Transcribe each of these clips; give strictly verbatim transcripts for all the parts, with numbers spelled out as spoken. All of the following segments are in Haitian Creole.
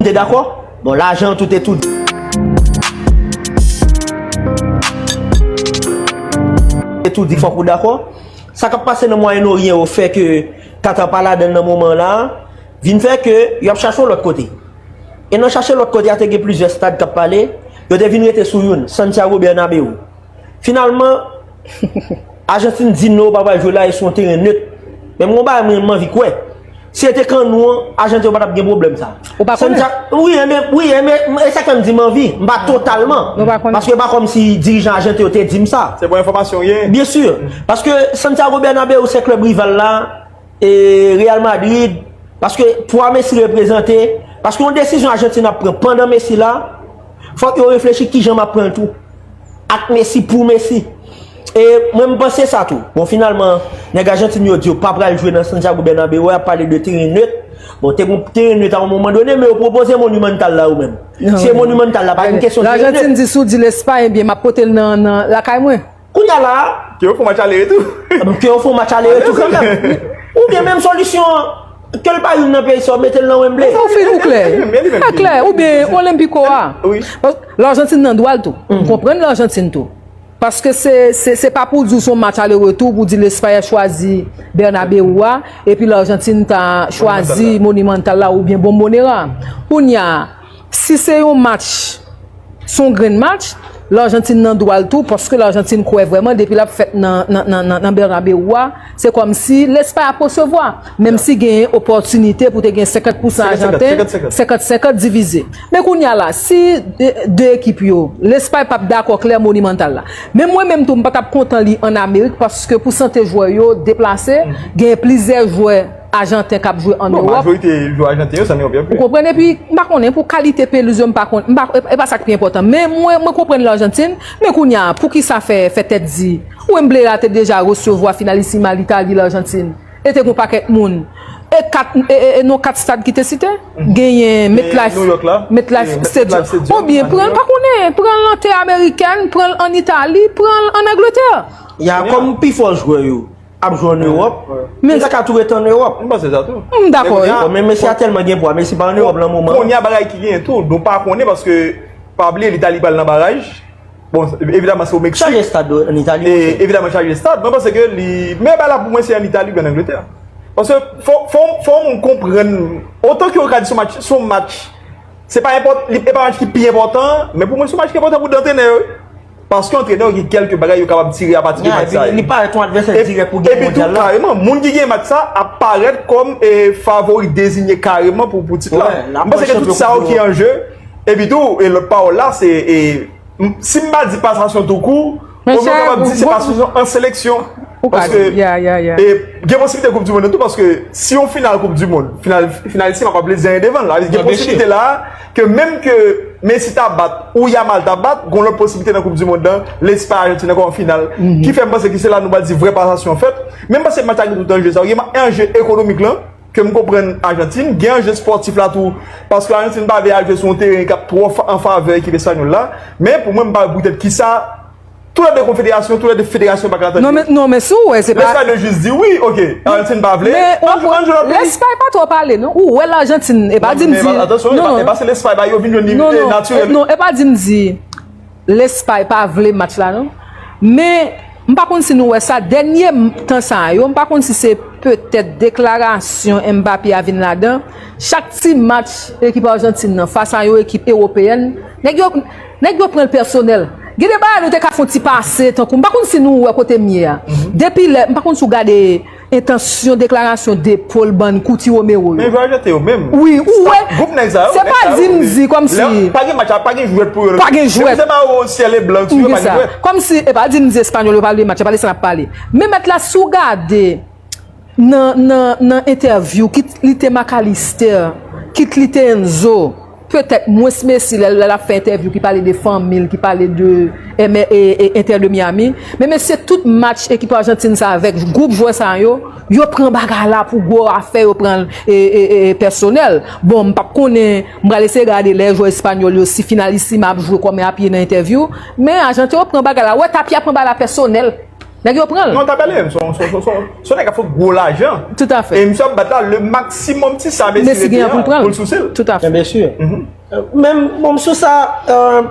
Te dakò? Bon, lajan tou te tou di. Te tou di fòk ou dakò. Sa k ap pase nan Mwayen Oryan yo fè ke Katar pa ladan l nan moman la, vin fè ke y ap chache yon lòt kote. E nan chache lòt kote a, te gen plizyè stad k ap pale, yo te vin rete sou youn, Santiago Bernabéu. Finalman, Ajantin di non, yo pa pral jwe la, e sou yon teren net. Men m gon bagay mwen, m anvi kwè. Si se te kan nou an, Ajantin yo pa t ap gen pwoblèm sa. Ou pa konnen? Santia-, wi, men, wi, men, e sa k fè m di m anvi. M pa totalman. Ou pa konnen? Paske e pa kòmsi dirijan Ajantin yo te di m sa. Se bon enfòmasyon w ye. Byen si. Paske Santiago Bernabéu, se klèb rival la, e Real Madrid, paske pou a Messi reprezante, paske yon desizyon Ajantin ap pran pandan Messi la, fòk yo reflechi kijan m ap pran l tou. Ak Messi, pou Messi. E mwen, m panse sa tou. Bon, finalman, nèg Ajantin yo di yo pa pral jwe nan Santiago Bernabéu, y ap pale de teren net. Bon, te gon teren net a yon moman done, men yo pwopoze Monumental la yo menm. Si se Monumental la, pa gen kesyon teren net. Lajantin di, si w di Lespay, ebyen, m ap pote l nan, nan lakay mwen. Kounye a la, ke yo fè yon match ale retou. Ke yo fè yon match ale retou kanmenm. Oubyen menm solisyon an, ke l pa youn nan peyi sa yo, mete l nan Wembley. Ou fin ou klè. Sa klè. Oubyen Olimpico a. Wi. Paske Lajantin nan dwa l tou. M konprann Lajantin tou. Paske se, se, se pa pou di w se yon match ale retou, pou di Lespay chwazi Bernabéu a, epi Lajantin ta chwazi Monumental la oubyen Bombonera. Kounye a, si se yon match, se yon grenn match, Lajantin nan dwa l tou, paske Lajantin kwè vrèman, depi l ap fèt nan, nan, nan, nan, nan Bernabéu a, se kòmsi Lespay ap resevwa. Menm si gen opòtinite pou te gen senkant pousan Ajanten, senkant senkant divize. Men kounye a la, si de, de ekip yo, Lespay p ap dakò klè Monumental la. Men mwen menm tou, m pa t ap kontan li ann Amerik, paske pou sante jwè yo deplase, gen plizyè jwè Ajanten k ap jwe ann Ewòp. Bon, majorite jwè Ajanten yo, se ann Ewòp y ap jwe. Ou konprann? Epi, m pa konnen, pou kalite pelouz yo, m pa konn, m pa, e, e pa sa k pi enpòtan. Men mwen, mwen konprann Lajantin, men kounye a, poukisa fè, fè tèt di? Wembley la te deja resevwa Finalissima Litali, Lajantin. E te gon pakèt moun. E kat, e, e, e non kat stad ki te site? Genyen MetLife, New York la. MetLife Stadium. Oubyen pran l, pa konnen, pran l an tè amerikèn, pran l ann Itali, pran l ann Angletè. Ya, kòm pifò jwè yo ap jwe ann Ewòp, men yo ta ka tou rete ann Ewòp. M panse sa tou. M dakò, wi. Bon, men Messi a tèlman gen pwa, Messi pa ann Ewòp nan moman an. Kounye a bagay ki genyen tou, nou pa konnen paske, pa bliye, Litali pral nan baraj. Bon, evidaman, se o Meksik. Chaje stad ann Itali, e, monchè. Evidaman, chaje stad. Mwen panse ke li, men bagay la pou mwen, se ann Itali oubyen ann Angletè. Paske fò, fò, fò moun konprann, otan ke yo ka di se yon match, se yon match, se pa enpòt-, li, e pa match ki pi enpòtan, men pou mwen, se yon match ki enpòtan pou de antrenè yo. Paske antrenè yo gen kèlke bagay yo kapab tire apati de match sa yo. Li parèt yon advèsè dirèk pou gen mondyal la. Epi tou, kareman, moun ki gen match sa ap parèt kòm, e, favori dezinye kareman pou, pou tit la. M panse ke tout sa yo ki an je. Epi tou, e lòt pawòl la, se, e, M-, si m pa di pasasyon toukou, ou kapab di se pasasyon an seleksyon. Paske, e, gen posiblite Koup di Mond nan tou, paske si yon final Koup di Mond, final, Finalissima pa vle di anyen devan l, gen posiblite la ke menm ke Messi ta bat ou Yamal ta bat, gon lòt posiblite nan Koup di Mond lan, Lespay Ajantin ankò an final. Ki fè m panse ke se la nou pral di vrè pasasyon fèt. Men m panse match la gen tout anje sa yo, gen ma-, anje ekonomik lan, ke m konprann Ajantin, gen anje espòtif la tou, paske Ajantin pa vle al jwe sou yon teren k ap twò fa-, an favè ekip espanyòl la, men pou mwen, m pa wè poutèt kisa tou lè de konfederasyon, tou lè de federasyon pa ka antann yo. Non, men, non, men si w wè, se pa. Lespay yo jis di wi, oke, Ajantin pa vle, ann jwe lòt peyi. Lespay pa twò pale, non. Ou wè Lajantin, e pa di m di. Atansyon, e pa, e pa se Lespay ba yo vin jwenn li natirèl. Non, e pa di m di Lespay pa vle match la, non. Men, m pa konn si nou wè sa, dènye m-, tan sa yo, m pa konn si se petèt deklarasyon Mbappé a vin ladan. Chak ti match ekip Ajantin nan, fas a yon ekip ewopeyèn, nèg yo, nèg yo pran l pèsonèl. Gen de bagay nou te ka fè yon ti pase, tankou, m pa konn si nou wè kote m ye a. Depi lè, m pa konn si w gade entansyon deklarasyon Depol bann Cuti Romero yo. Men jwè Ajantin yo menm. Wi, ou wè. Gwoup nèg sa yo, se pa di m di kòmsi. Pa gen match, pa gen jwèt pou yo. Pa gen jwèt. Depi se mayo syèl e blan sou yo, pa gen jwèt. Kòmsi, e pa di m di espanyòl yo pa vle match, se pa de sa n ap pale. Men mèt la, si w gade nan, nan, nan entèvyou, kit li te Mac Allister, kit li te Enzo, petèt mwens Messi, lè, lè l ap fè entèvyou ki pale de fanmi l, ki pale de, e, e, e, Inter de Miami. Men mesye, tout match ekip Ajantin sa avèk gwoup jwè sa yo, yo pran bagay la pou gwo afè, yo pran l, e, e, e, pèsonèl. Bon, m p ap konnen, m pral eseye gade lè jwè espanyòl yo, si Finalissima ap jwe kòman y ap ye nan entèvyou. Men Ajantin yo pran bagay la. Wè, Tapia pran bagay la pèsonèl. Nèg yo pran l. Non, ta pale, se yon nèg k ap fè gwo lajan. Tout à fait. E misye ap bat la, le maximum ti sa Messi genyen pou l pran l. Pou l souse l. Tout à fait. Bien sûr. Menm, bon, sou sa, euh,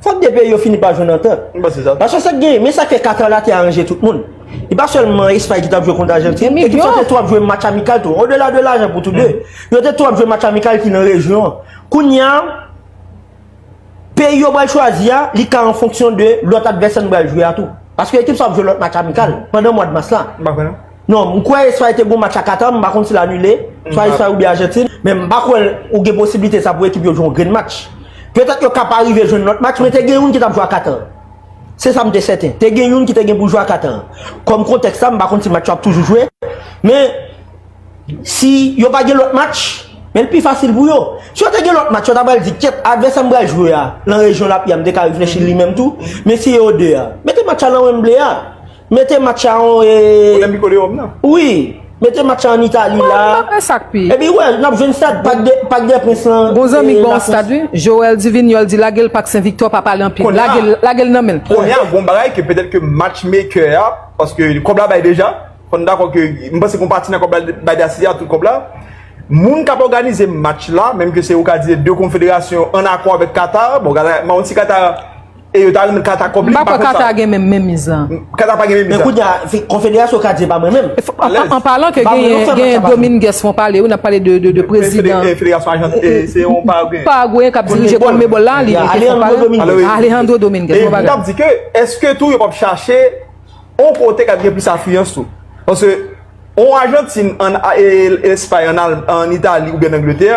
fòk de peyi yo fini pa jwenn antant. Paske sa k genyen, men sa k fè Katar la te aranje tout moun. E pa sèlman Espay ki t ap jwe kont Ajantin, ekip sa te tou ap jwe match amikal tou. Odela de lajan pou tou de, yo te tou ap jwe match amikal ki nan rejyon an. Kounye a, peyi yo pral chwazi a, li ka an fonksyon de lòt advèsè nou pral jwe a tou. Paske ekip sa ap jwe lòt match amikal pandan mwa mas la. Non, m kwè Espay te gon match a Katar, m pa konn si l anile, swa Espay oubyen Ajantin, men m pa kwè ou gen posiblite sa pou ekip yo jwe yon grenn match. Petèt yo ka pa rive jwenn lòt match, men te gen youn ki t ap jwe a Katar. Se sa m te sèten. Te gen youn ki te gen pou jwe a Katar. Kòm kontèks la, m pa konn si match yo ap toujou jwe, men si yo pa gen lòt match, men l pi fasil pou yo. Si yo te gen lòt match, yo ta pral di, kyèt, advèsè m pral jwe a, nan rejyon l ap ye a, m te ka reflechi li menm tou, men si e o de a, mete match la nan Wembley a. Mete match la an. Pwoblèm piko de Wòm nan. Wi. Mete match la an Itali la. Epi wè, n ap jwenn stad Parc des Princes lan. Gon zanmi k ban yon stad, wi. Joel Divignol di lage l Parc Saint Victor, pa pale anpil. Lage l, lage l nan men l. Kounye a, gon bagay ke petèt ke matchmaker a, paske kòb la bay deja, fò n dakò ke m panse gon pati nan kòb la bay de City a, tout kòb la. Moun k ap òganize match la, menm ke se ou ka di de konfederasyon an akò avèk Qatar, bon, Qatar, m pa konn si Qatar E yo ta renmen Qatar kòb li. M pa kwè Qatar gen menm menm miz la. Qatar pa gen menm miz la. Men kounye a, konfederasyon ka di pa mwen menm. An palan ke genyen Dominguez fon pale, wi, n ap pale de, de, de prezidan. Federasyon Ajantin, se yon Paragweyen. Paragweyen k ap dirije Conmebol la, li, li te fon pale. Alejandro Dominguez. Alejandro Dominguez, bon bagay. E m t ap di ke, èske tou yo p ap chache yon kote k ap gen plis afliyans tou? Paske yon Ajantin an Espay, an Itali oubyen an Angletè,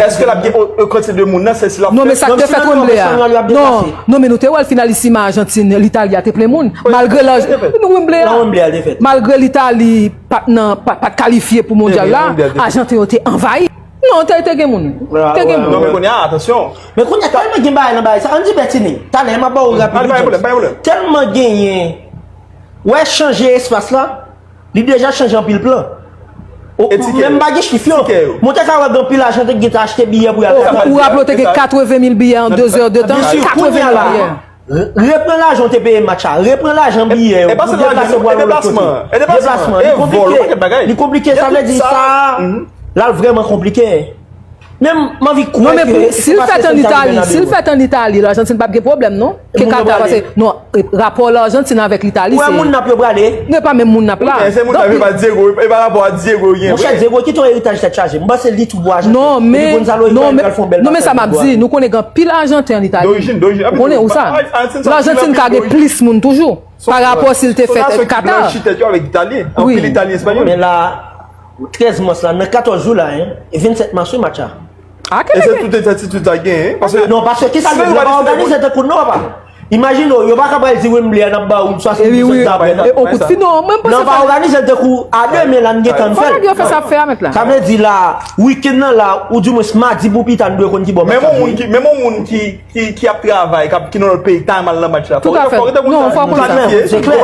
èske l ap gen yon kantite de moun nan sèl si l ap fè? Non, men sa k te fèt Wembley a. Non, non, men nou te wè l finalisima Ajantin, Litali a te plen moun. Malgre Wembley a. Malgre Litali pa t nan, pa t kalifye pou mondyal la, Ajanten yo te anvayi. Non, te, te gen moun. Te gen moun. Non, men kounye a, atansyon. Men kounye a, tèlman gen bagay nan bagay sa. Ann di Bètini, talè, m ap ba w rapid. Tèlman genyen. Wè, chanje espas la. Li deja chanje anpil plan. Menm pa gen chif yo. Mwen te ka wè gen anpil ajan te gentan achte biyè pou y al Katar. Ou raple w te gen katreven mil biyè an de zè de tan? Katreven mil biyè. Repran lajan w te peye match la. Repran lajan biyè yo. Pou deplase pou al yon lòt kote. Deplasman. Li konplike. Li konplike. Sa vle di sa, l al vrèman konplike. Men m anvi kwè ke si l fèt an Itali, si l fèt an Itali, Lajantin p ap gen pwoblèm non. Ke Katar, paske non, rapò Lajantin avèk Litali se. Ou wè moun n ap yo prale? Non, e pa menm moun n ap la. Se moun n ap yo pa Diego, e pa rapò a Diego gen. Monchè, Diego kite yon eritaj tèt chaje. M panse li tou pou Ajantin. Non, men non, men sa m ap di, nou konnen gen anpil Ajanten an Itali. Ou konnen ou sa. Lajantin ka gen plis moun toujou. Pa rapò si l te fèt Katar. Wi. Men la, trèz mas la, nan katòz jou la, hein, e vennsèt mas wi match la. E se tout ensètitid sa gen, hein? Paske non, paske kisa l vle, yo pa òganize tankou nou, papa. Imajine w, yo pa ka pral di Wembley a n ap ba ou swasanndisèt zafè. E on kout fi non, mwen panse. Nan pa òganize l tankou a demen la n gentan n fè l. Fò nèg yo fè sa ap fè a mèt la. Sa vle di la, wikenn nan la, oudimwens madi pou pita n dwe konn ki bò match la ap jwe. Menm yon moun ki, menm yon moun ki, ki, ki ap travay, k ap, ki nan lòt peyi, ta mal nan match la. Tout à fait. Non, fò w konn sa. Se klè.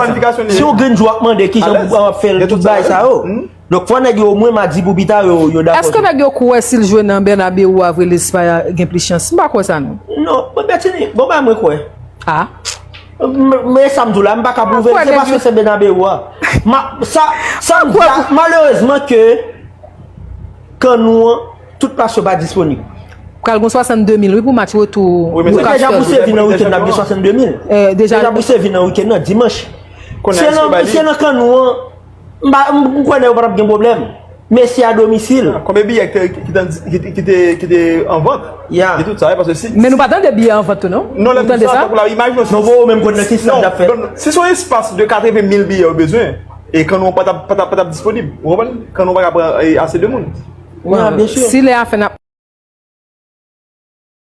Si yon grenn jou ap mande kijan pou w ap fè l, tout bagay sa yo. Donk fò nèg yo omwen madi pou pita yo, yo dakò. Èske nèg yo kwè si l jwe nan Bernabeu a vre Lespay a gen plis chans? M pa kwè sa non. Non, mwen Bètini, bon bagay mwen kwè. Ah. Men sa m di w la, m pa ka pwouve l, se paske se Bernabeu a. Sa, sa m di a, malerezman ke kan nou an, tout plas yo pa disponib. Pral gon swasannde mil wi pou match retou. Wi, men deja pou Sevi nan wikenn n ap gen swasannde mil. Deja pou Sevi nan wikenn nan, dimanch. Se nan, se nan kan nou an. M pa, m, m kwè nèg yo pa t ap gen pwoblèm. Messi a domisil. Konbyen biyè ki te, ki te, ki te, ki te, ki te an vant? Ya. E tout sa, paske si. Men nou pa tande biyè an vant tou, non? Non, lè nou tande sa, tankou la, imajine w si. Non, bon, ou menm konn nan ki stad y ap fè. Si se yon espas de katreven mil biyè yo bezwen, e kan nou pa t ap, pa t ap, pa t ap disponib. Ou konprann? Kan nou pa ka pran, e, ase de moun. Ya, byen si. Si lè a fè n ap